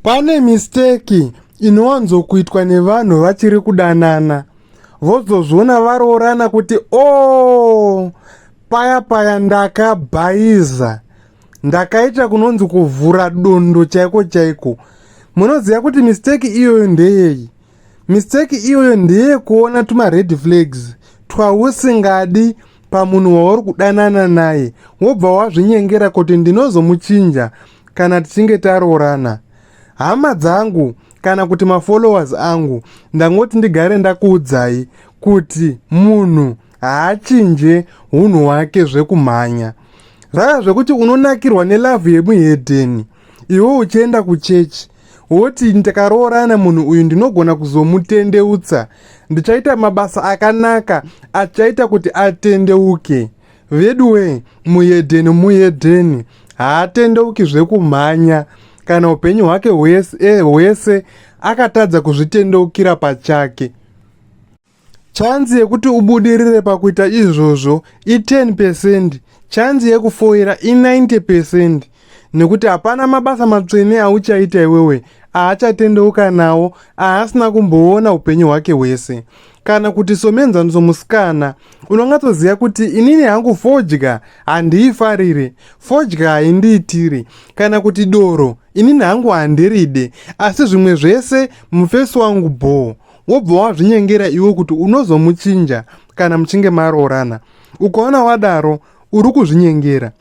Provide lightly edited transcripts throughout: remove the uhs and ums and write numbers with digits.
Pane mistake inowanzokuitwa nevanhu vachiri kudanana vozozviona varoorana kuti o paya paya ndakabhaiza ndakaita kunonzi kuvhura dondo chaiko chaiko. Munoziva kuti mistake iyoyo ndeyei? Mistake iyoyo ndeyekuona tuma red flags twausingadi pamunhu wauri kudanana naye wobva wazvinyengera kuti ndinozomuchinja kana tichinge taroorana. Hama dzangu kana kuti mafollowers angu, ndangoti ndigare ndakuudzai kuti munhu haachinje hunhu hwake zvekumhanya. Zvaya zvekuti unonakirwa nelove yemuhedheni iwe uchienda kuchechi woti ndikaroorana munhu uyu ndinogona kuzomutendeutsa, ndichaita mabasa akanaka achaita kuti atendeuke. Veduwe, muhedheni muhedheni haatendeuki zvekumhanya kana upenyu hwake hwese akatadza kuzvitendeukira pachake. Chanzi yekuti ubudirire pakuita izvozvo i10 percent, chanzi yekufoira i90 percent, nekuti hapana mabasa matsvene auchaita iwewe aachatendeuka nawo aasina kumboona upenyu hwake hwese. Kana kuti somuenzaniso musikana unongatsoziva kuti inini hangu fodya handiifarire, fodya haindiitiri, kana kuti doro inini hangu handiride, asi zvimwe zvese mufesi wangu bhoo. Wobva wazvinyengera iwe kuti unozomuchinja kana muchinge maroorana. Ukaona wadaro uri kuzvinyengera,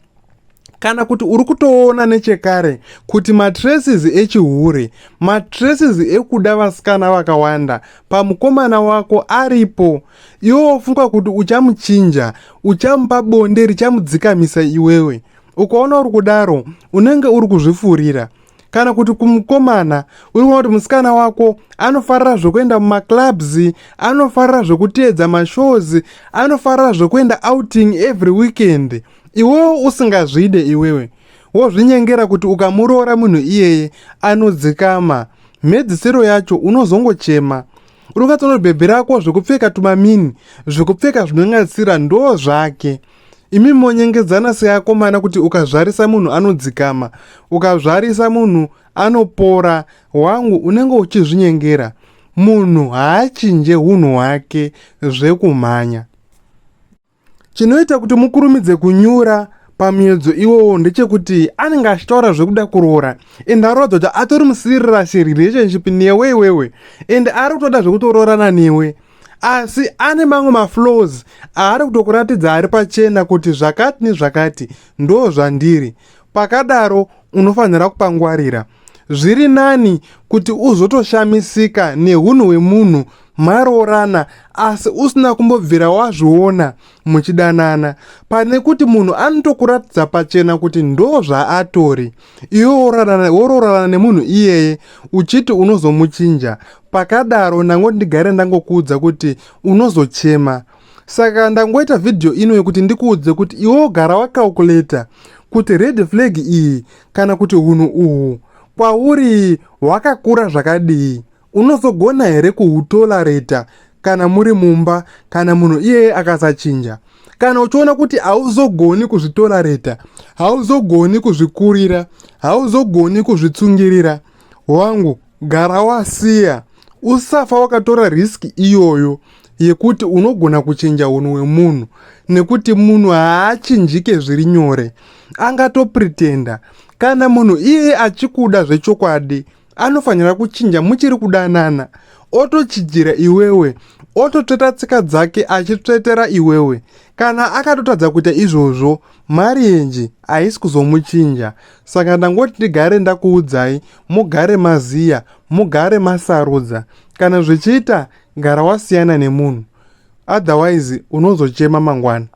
kana kuti uri kutoona nechekare kuti matraces echihure, matraces ekuda vasikana vakawanda pamukomana wako aripo. Iwe wofunga kuti uchamuchinja, uchamupa bonde richamudzikamisa iwewe. Ukaona uri kudaro unenge uri kuzvifurira. Kana kuti kumukomana uri kuona kuti musikana wako anofarira zvekuenda mumaclubs, anofarira zvekuteedza mashows, anofarira zvekuenda outing every weekend, iwewe usingazvide iwewe wozvinyengera kuti ukamuroora munhu iyeye anodzikama. Mhedzisiro yacho unozongochema. Uri kunatsoona bhebhi rako zvekupfeka tumamini, zvekupfeka zvinonyatsira ndo zvake. Imi monyengedzana seakomana kuti ukazvarisa munhu anodzikama, ukazvarisa munhu anopora. Wangu, unenge uchizvinyengera. Munhu haachinje hunhu hwake zvekumhanya. Chinoita kuti mukurumidze kunyura pamuedzo iwowo ndechekuti anenge achitaura zvekuda kuroora and aroodza kuti atori muserious relationship newe iwewe and ari kutoda zvekutoroorana newe, asi ane mamwe maflaws aari kutokuratidza ari pachena kuti zvakati nezvakati ndo zvandiri. Pakadaro unofanira kupangwarira. Zviri nani kuti uzotoshamisika nehunhu hwemunhu maroorana asi usina kumbobvira wazviona muchidanana, pane kuti munhu anotokuratidza pachena kuti ndo zvaatori, iwe woroorana nemunhu iyeye uchiti unozomuchinja. Pakadaro ndangoti ndigare ndangokuudza kuti unozochema. Saka ndangoita vhidhiyo ino yekuti ndikuudze kuti iwe gara wacalculata kuti red flag iyi kana kuti hunhu uhu kwauri hwakakura zvakadii. Unozogona here kuhutolerata kana muri mumba kana munhu iyeye akasachinja? Kana uchiona kuti hauzogoni kuzvitolerata, hauzogoni kuzvikurira, hauzogoni kuzvitsungirira, wangu gara wasiya. Usafa wakatora riski iyoyo yekuti unogona kuchinja hunhu hwemunhu, nekuti munhu haachinjike zviri nyore. Angatopretenda. Kana munhu iyeye achikuda zvechokwadi, anofanira kuchinja muchiri kudanana, otochinjira iwewe, ototsveta tsika dzake achitsvetera iwewe. Kana akatotadza kuita izvozvo, marriage haisi kuzomuchinja. Saka ndangoti ndigare ndakuudzai, mugare maziya, mugare masarudza. Kana zvichiita, gara wasiyana nemunhu, otherwise unozochema mangwana.